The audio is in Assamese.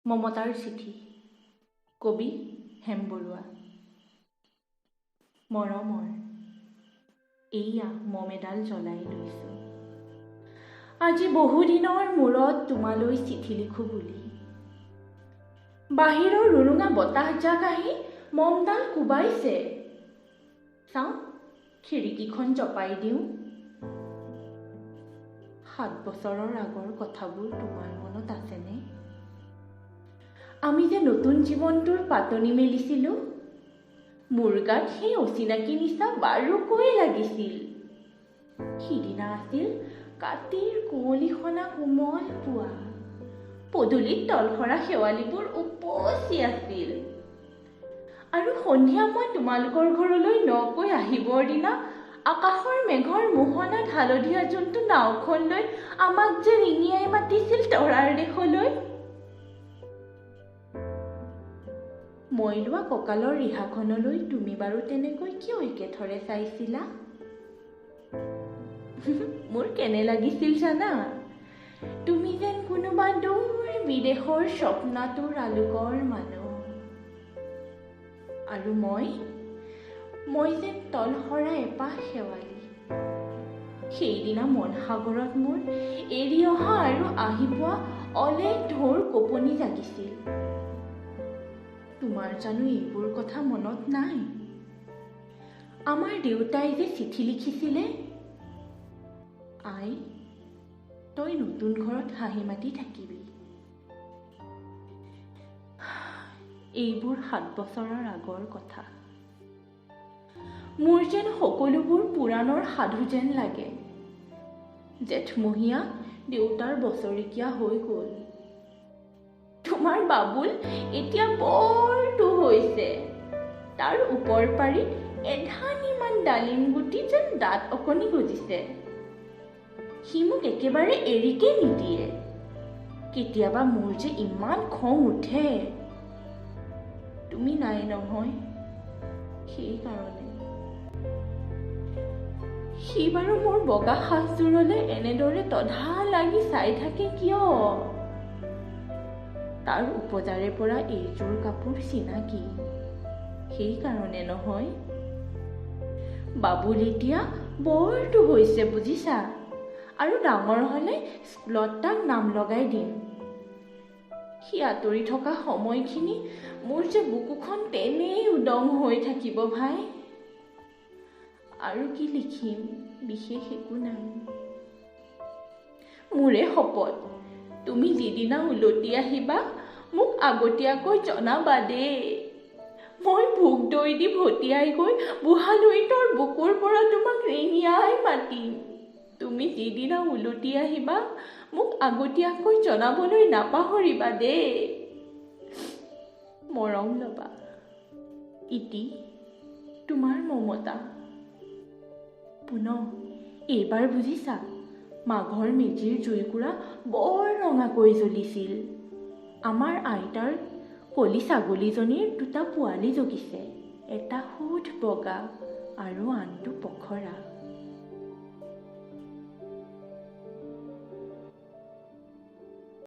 মমতাৰ চিঠি, কবি হেম বৰুৱা। মৰমৰ এইয়া মম এডাল জ্বলাই লৈছোঁ। আজি বহুদিনৰ মূৰত তোমালৈ চিঠি লিখোঁ বুলি। বাহিৰৰ উৰুঙা বতাহজাক আহি মমডাল কোবাইছে। চাওঁ, খিৰিকীখন জপাই দিওঁ। 7 বছৰৰ আগৰ কথাবোৰ তোমাৰ মনত আছেনে? আমি যে নতুন জীৱনটোৰ পাতনি মেলিছিলোঁ, মোৰ গাত সেই অচিনাকি নিচা বাৰুকৈয়ে লাগিছিল। সিদিনা আছিল কাতিৰ কুঁৱলীসনা কোমল পুৱা। পদূলিত তলসৰা শেৱালিবোৰ উপচি আছিল। আৰু সন্ধিয়া মই তোমালোকৰ ঘৰলৈ নকৈ আহিবৰ দিনা আকাশৰ মেঘৰ মোহনাত হালধীয়া জোনটো নাওখন লৈ আমাক যে ৰিঙিয়াই মাতিছিল তৰাৰ দেশলৈ। মই লোৱা কঁকালৰ ৰিহাখনলৈ তুমি বাৰু তেনেকৈ কিয় একেথৰে চাইছিলা? মোৰ কেনে লাগিছিল জানা? তুমি যেন কোনোবা দূৰ বিদেশৰ স্বপ্নাতুৰ আলোকৰ মানুহ, আৰু মই যেন তলসৰা এপাহ শেৱালি। সেইদিনা মন সাগৰত মোৰ এৰি অহা আৰু আহি পোৱা অলেখ ঢৌৰ কঁপনি জাগিছিল। তোমাৰ জানো এইবোৰ কথা মনত নাই? আমাৰ দেউতাই যে চিঠি লিখিছিলে, আই তই নতুন ঘৰত হাঁহি মাতি থাকিবি। এইবোৰ 7 বছৰৰ আগৰ কথা। মোৰ যেন সকলোবোৰ পুৰাণৰ সাধু যেন লাগে। জেঠমহীয়া দেউতাৰ বছৰেকীয়া হৈ গ'ল। তোমাৰ বাবুল এতিয়া বৰটো হৈছে। তাৰ ওপৰ পাৰিত এধানিমান ডালিম গুটি যেন দাঁত অকণি গজিছে। সি মোক একেবাৰে এৰিকে নিদিয়ে। কেতিয়াবা মোৰ যে ইমান খং উঠে। তুমি নাই নহয়, সেইকাৰণে। সি বাৰু মোৰ বগা সাজযোৰলৈ এনেদৰে তধা লাগি চাই থাকে কিয়? তাৰ উপজাৰে পৰা এইযোৰ কাপোৰ চিনাকি, সেইকাৰণে নহয়। বাবুল এতিয়া বৰটো হৈছে বুজিছা, আৰু ডাঙৰ হ'লে স্কুলত তাক নাম লগাই দিম। সি আঁতৰি থকা সময়খিনি মোৰ যে বুকুখন তেনেই উদং হৈ থাকিব ভাই। আৰু কি লিখিম, বিশেষ একো নাই। মোৰে শপত, তুমি যিদিনা উলটি আহিবা মোক আগতীয়াকৈ জনাবা দেই। মই ভোগ দৈ দি ভটিয়াই গৈ বুঢ়া লুইতৰ বুকুৰ পৰা তোমাক ৰিঙিয়াই মাতিম। তুমি যিদিনা উলটি আহিবা মোক আগতীয়াকৈ জনাবলৈ নাপাহৰিবা দেই। মৰম ল'বা। ইতি তোমাৰ মমতা। পুনঃ এইবাৰ বুজিছা, মাঘৰ মেজিৰ জুইকুৰা বৰ ৰঙাকৈ জ্বলিছিল। আমাৰ আইতাৰ কলি ছাগলীজনীৰ 2টা পোৱালি জগিছে, এটা শুধ বগা আৰু আনটো পখৰা।